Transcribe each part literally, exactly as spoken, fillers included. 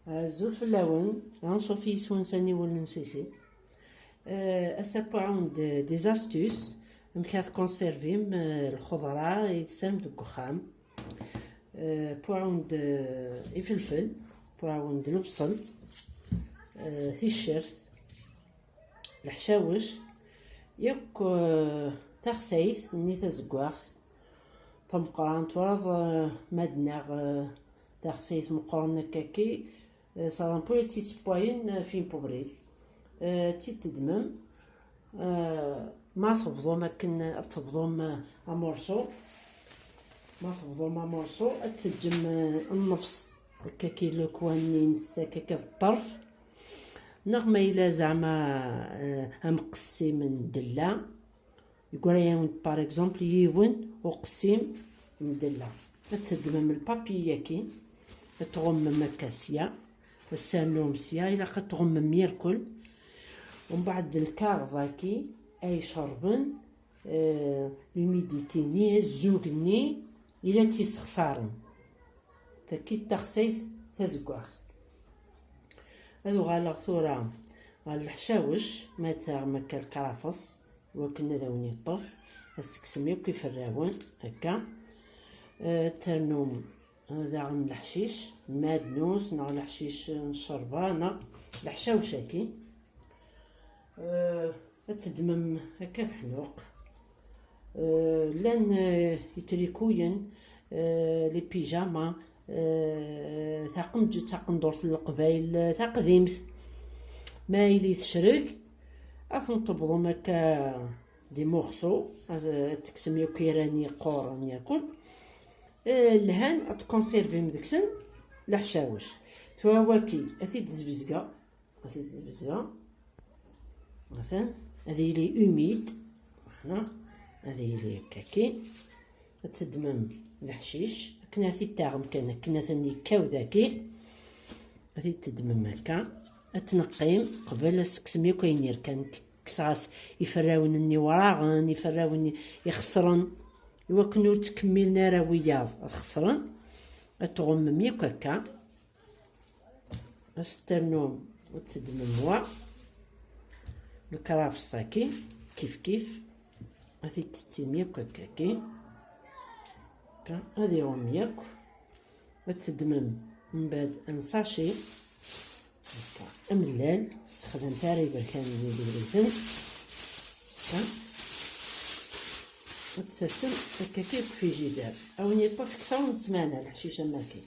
Azul fell-awen, anṣuf yis-wen s aniwel n Sisi. Euh, ass-a, pour-awen-d des astuces, amek ad tkonservim, euh, lxeḍra i tesɛam deg uxxam. Euh, pour-awen-d, euh, ifelfel, pour-awen-d lebṣel, euh, ticcert, leḥcawec, yakk, euh, taxsayt-nni tazeggaɣt tameqqrant, twalaḍ, euh, ma d-nniɣ, euh, taxsayt meqqren akkaki, euh, ça remplit tisewwayen, euh, f une poubelle. Euh, ad tt-id-teddmem, euh, ma tebḍum akken ad tebḍum, euh, amurṣu, ma tebḍum amurṣu, ad teǧǧem, euh, nnefṣ, akkaki, lekwan-nni-ines, akkaki d ṭṭerf, neɣ ma yella zeɛma, euh, amqessim n ddella, yeggra-yawen-d, par exemple, yiwen uqessim n ddella. Ad teddmem lpapier-agi, ad tɣummem akka sya, ad ternum sya, ilaq ad tɣummem irkel. Umbeɛd d lkaɣeḍ-agi ay icerben, euh, l'humidité-nni, zzug-nni, ila tt-yessexṣaren. Taki d taxsayt tazeggaɣt. Ad uɣaleɣ tura ɣer leḥcawec, ma taɣem akka lkarafes, wakken ad awen-yeṭṭef, ad teksem yakk iferrawen, akka. Eh, ternum, eh, daɣen leḥcic, lmadnus neɣ leḥcic n ccerba neɣ leḥcawec-agi. Eh, ad teddmem akka beḥnuq. Eh, llan, eh, itrikuyen, eh, les pyjamas, eh, taqemǧet, taqendurt n Leqbayel, eh, taqdimt. Ma yili tecreg, ad ten-tebḍem akka di muxṣu, ad, ad teksem yakk iran yeqquren yakk. Eh, lhan ad tkonservim deg-sen leḥcawec. Tura waki, ad t-id-zbezgeɣ. Ad t-id-zbezgeɣ. Atan, ad yili humide. Voilà. Ad yili akkaki. Ad teddmem leḥcic, akken ad t-id-taɣem kan, akken ad ten-yekkaw daki. Ad t-id-teddmem akka. Ad tneqqim qbel ad teksem yakk ayen yerkan. Kkseɣ-as iferrawen-nni wraɣen, iferrawen ixeṣren, iwakken ur ttkemmilen ara wiyaḍ ad xeṣren. Ad tɣummem yakk akka. Ad s-ternum, ad teddmem wa. Lekrafes-agi, kif kif. Ad t-tettim yakk akkaki. Akka, ad iɣum yakk. Ad teddmem mbeɛd un sachet. Akka, amellal, ssexdamet ara iberkanen n yidrizen. Akka. Ad tsersem akkaki deg ufrijidar. Ad wen-yeṭṭef kter n ssmana leḥcic am waki.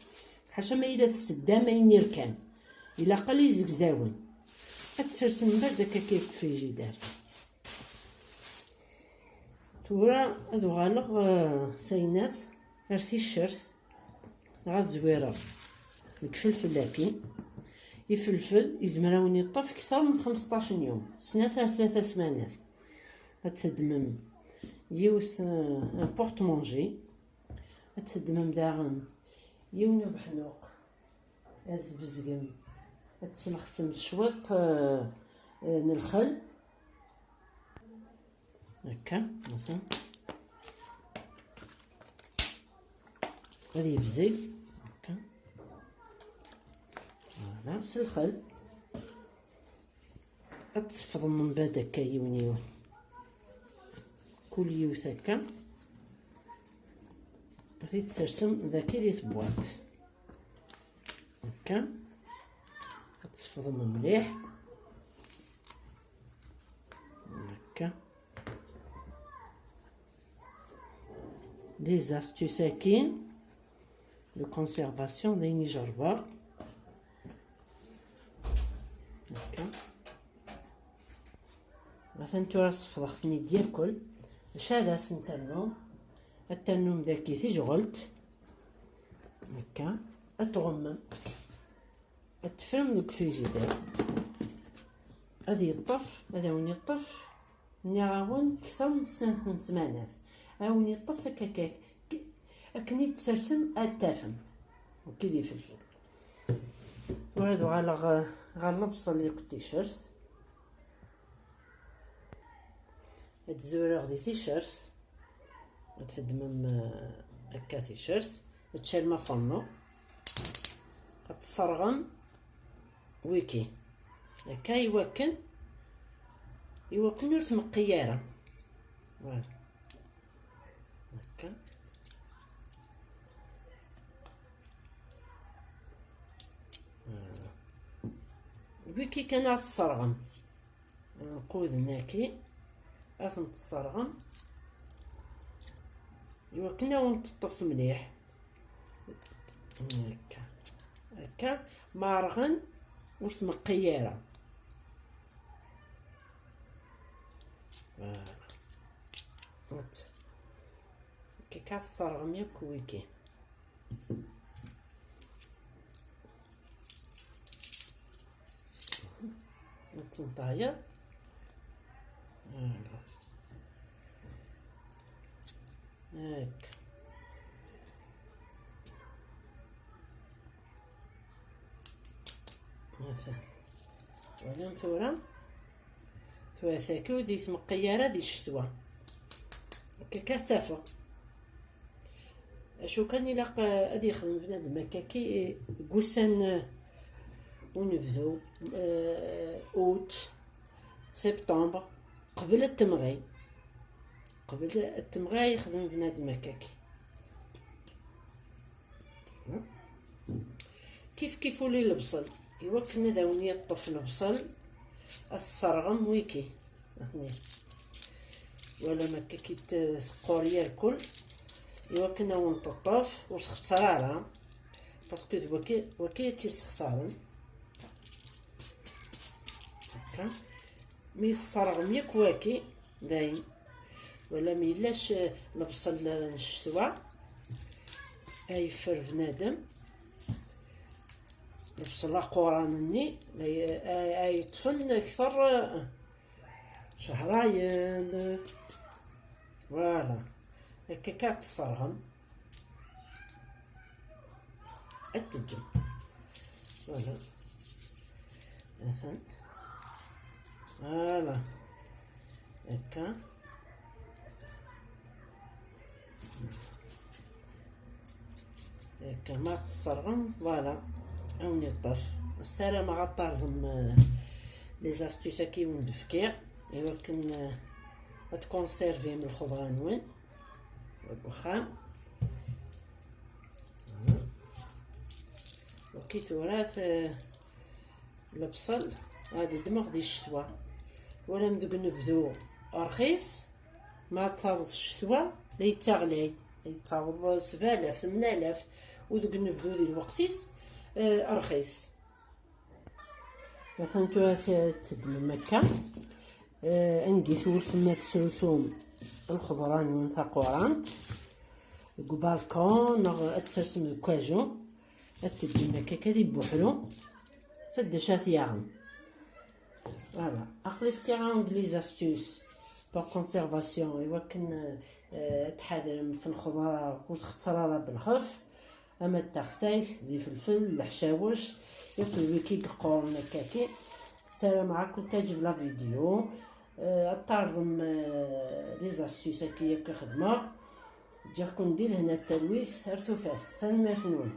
Ḥaca ma yella tseddam ayen irkan, ilaq ala izegzawen. Ad tsersem mbeɛd akkaki deg ufrijidar. Tura ad uɣaleɣ, eh, s ayennat ar ticcert, neɣ ad zwireɣ deg ifelfel-agi. Ifelfel yezmer ad wen-yeṭṭef kter n xemseṭṭac n yum, snat ar tlata ssmanat. Ad teddmem yiwet, eh, un porte-manger. Ad teddmem daɣen yiwen ubeḥnuq, ad tzebzgem, ad tesmexsem s cwiṭ, eh, eh, n lxel. Akka, atan. Ad yebzeg. Akka. Voilà, s lxel. Ad tsefḍem mbeɛd akka yiwen yiwen. Kul yiwet akka. Ad t-tsersem daki di tebwaṭ. Akka. Ad tsefḍem mliḥ. Akka. Les astuces-agi de conservation d ayen i jerbeɣ. Akka. Atan tura sefḍeɣ-ten-id yakk. D acu ad asen-ternum? Ad ternum dagi tijɣelt. Akka. Ad tɣummem. Ad teffrem deg ufrijidar. Ad yeṭṭef, ad awen-yeṭṭef, nniɣ-awen, kter n snat n ssmanat. Ad awen-yeṭṭef akka, akka, akken i d-tsersem ad t-tafem. Waki d ifelfel. Tura ad uɣaleɣ, eh, ɣer lebṣel yakk d ticcert. Ad zureɣ di ticcert. Ad teddmem, eh, akka ticcert. Ad tcarem afernu. Ad tṣerɣem. Wiki. Akka iwakken, iwakken ur tmeqqi ara. Voilà. Akka. Voilà. Wiki kan ad tesserɣem. Nquden-agi, ad ten-tesserɣem iwakken ad wen-teṭṭef mliḥ. Akka, akka, ma rɣen ur tmeqqi ara. Voilà. Akka, ad tesserɣem yakk wiki. Ad tenṭayeḍ. Voilà. Hekk. Atan. Twalam tura? Tura tagi ur d-itmeqqi ara di ccetwa. Akka kan ad tafeɣ. Acu kan ilaq, eh, ad yexdem bnadem akkaki, eh, deg ussan, eh, unebdu, eh, août, septembre, qbel ad temɣi. Qbel ad temɣi ad yexdem bnadem akkaki. Kif kif uli lebṣel, iwakken ad awen-yeṭṭef lebṣel, ad tesserɣem wiki. Wala ma akka ki t-, teqqur yarkul, iwakken ad wen-teṭṭef, ur texṣer ara, parce que d waki, waki ad tt-issexṣaren. Akka. Mi tesserɣem yakk waki, dayen. Wala mi yella c-, lebṣel n ccetwa, ay yeffer bnadem, lebṣel aquran-nni, ay, ay, ay yeṭṭfen akter, eh, cehrayen. Voilà. Akka kan ad tesserɣem. Ad teǧǧem. Voilà. Atan. Voilà. Akka. Akka, ma tesserɣem, voilà. Ad wen-yeṭṭef. Ssarameɣ ad tarḍem, eh, les astuces-agi i wen-d-fkiɣ, iwakken, eh, ad tkonservim lxeḍra-nwen deg uxxam. Ok, tura t-, lebṣel ad ddmeɣ di ccetwa. Walam deg unebdu rxis, ma taweḍ ccetwa la yettaɣlay, la yettaweḍ sebɛa alaf, tmanya alaf, u deg unebdu di lweqt-is, eh, rxis. Atan tura t-, teddmem akka. Eh, anda i twulfem ad tesrusum lxeḍra-nwen taqurant, deg ubalkun, neɣ ad tsersem deg ukaju, ad teǧǧem akka kan di buḥru, s ddac ad t-yaɣem. Voilà. Aql-i fkiɣ-awen-d les astuces pour conservation, iwakken, eh, ad tḥadrem f lxeḍra ur txeṣṣer ara belxef, ama d taxsayt, d ifelfel, leḥcawec, yakk d wiki i yeqquren akkaki. Ssarameɣ ad kent-teɛǧeb la vidéo. Eh, ad tarḍem, eh, les astuces-agi yakk i xedmeɣ. Ǧǧiɣ-ken di lehna d talwit, ar tufat. Tanemmirt-nwen.